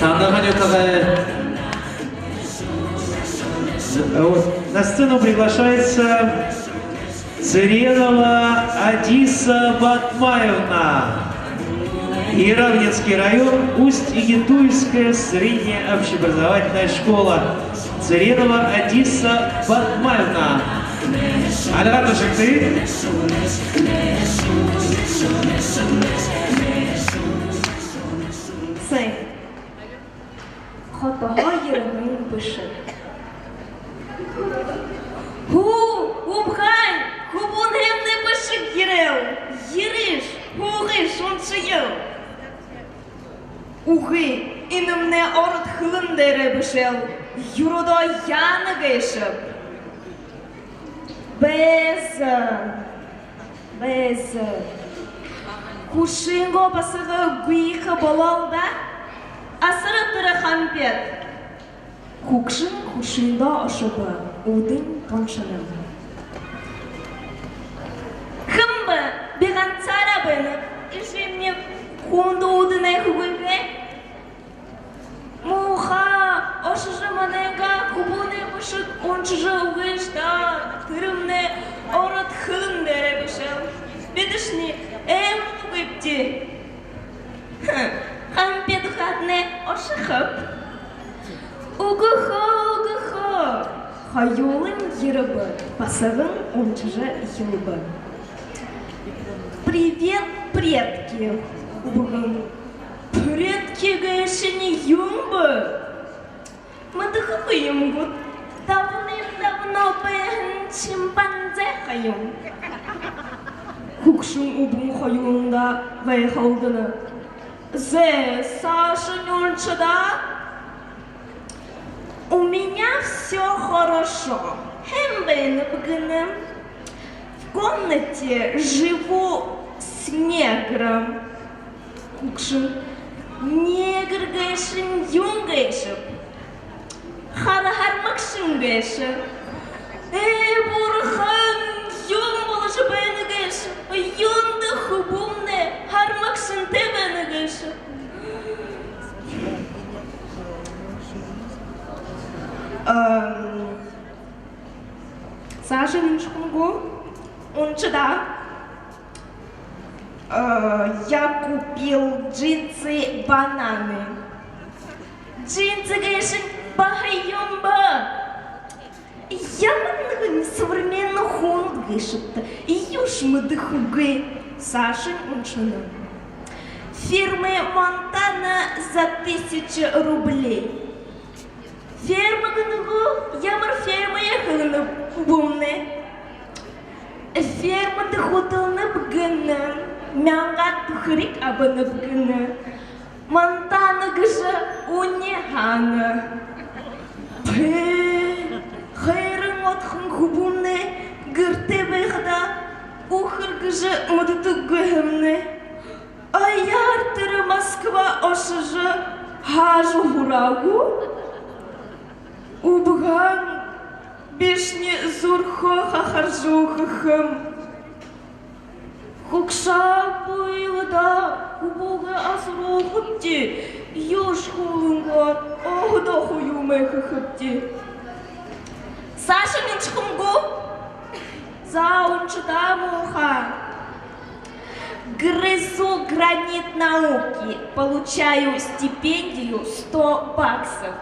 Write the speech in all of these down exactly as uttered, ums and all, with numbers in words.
Анда хажуутагай. Вот. На сцену приглашается Цыренова Адиса Батмаевна. Иравнинский район, Усть-Игитуйская средняя общеобразовательная школа. Цыренова Адиса Батмаевна. Альга ташагты. Сайн. Хотоһоо ерэһэн бэшэг. Хүү, үбгэн, хүбүүнэймнай бэшэг ерээл. Ерыш, һуугыш, уншаял. Үгы, энэмнай ород хэлэн дээрэ бэшээл. Юрэдөө яана гээшэб? Бэзэ. Бэзэ. Хүгшэнгөө басага гүйхэ болоол даа. Асара тэрэ хампеэд. Хүгшэн хүгшэндөө ошобо, үүдэн тоншоно. Хэн бэ? Би гансаараа байнаб. Эжымни хүндэ үүдэнэй үгы гээ. Муухай, ошожо, манайнгаа хүбүүнэй бэшэг уншажа үгыш даа. Тэрэмнай ород хэлэн дээрэ бэшээл. Бидэшни айман үгыбди. Хампеэд ухаатнай ошохоб. Үгы хөө, үгы хөө. Хоюулан ерэбэ, басаган уншажа эхилбэ. Привет, предки. Үбгэн. Предки гээшэнь юун бэ? Мэдэхэгүй юм гүт? Давным-давно байһан шимпанзе ха юм. Хүгшэн үбгэн хоюуландаа гайхалдана. Зэ, саашань унша даа. У меня всё хорошо. Һайн байнаб гэнэ. В комнате живу с негром. Хүгшэн. Негр гээшэнь юун гээшэб? Хара һармагшан гээшэ. Ээ, бурхан, юун боложо байна гээшэб? Юундэ хүбүүмнай һармагшантай байна гээшэб? Эм, саашань уншахам гү? Унша даа. Э, я купил джинсы, бананы. Джинсы гээшэнь баһа юм бэ? Ямар нэгэн несовременный хүн гээшэбта. Юушье мэдэхэгүй. Саашань уншана. Фирмы Монтана за тысячу рублей. Ферма гэнэ гү, ямар ферма яа, хэлэнэб, хүбүүмнай. Фермада хүдэлнэб гэнэ, мянга түхэриг абанаб гэнэ. Монтана гэжэ үни һаана. Бэ, хайран одхон хүбүүмнай гэртээ байхадаа үхэр гэжэ мэдэдэггүй һэмнай. Аяар тэрэ Москва ошожо һаажа һураа гү? Үбгэн, бишни зүрхөө хахаржа үгэхэм. Хүгшэн, буйлада хүбүүгээ асаруулхабди, юушье хуулангүйгөөр оһоохо юумэ хэхэбди. Саашань уншахам гү? За, унша даа, муухай. Грызу гранит науки, получаю стипендию сто баксов.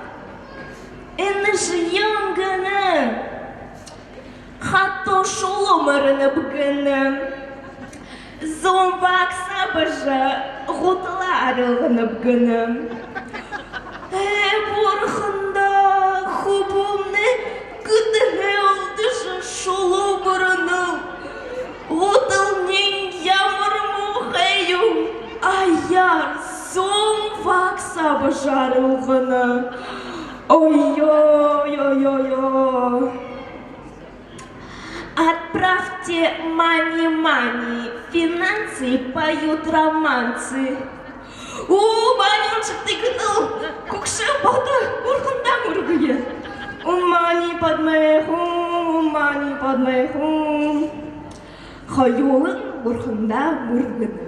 Энэшни юун гэнэ? Хатуу шулуу мориноб гэнэ. Зуун бакса абажа, гуталаа арилганаб гэнэ. Ээ, бурханда, хүбүүмнай гэдэһээ үлдэжэ шулуу моринол. Гуталынь ямар муухай юм. Аяар зуун бакса абажа арилгана. Ой-ой-ой-ой-ой. Отправьте мани-мани, финансы поют романсы. Оо, мани уншагты гэтэл, хүгшэн, богдо, бурхандаа мүргэе. Ум мани падме хум, ум мани падме хум. Хоюулан бурхандаа мүргэнэ.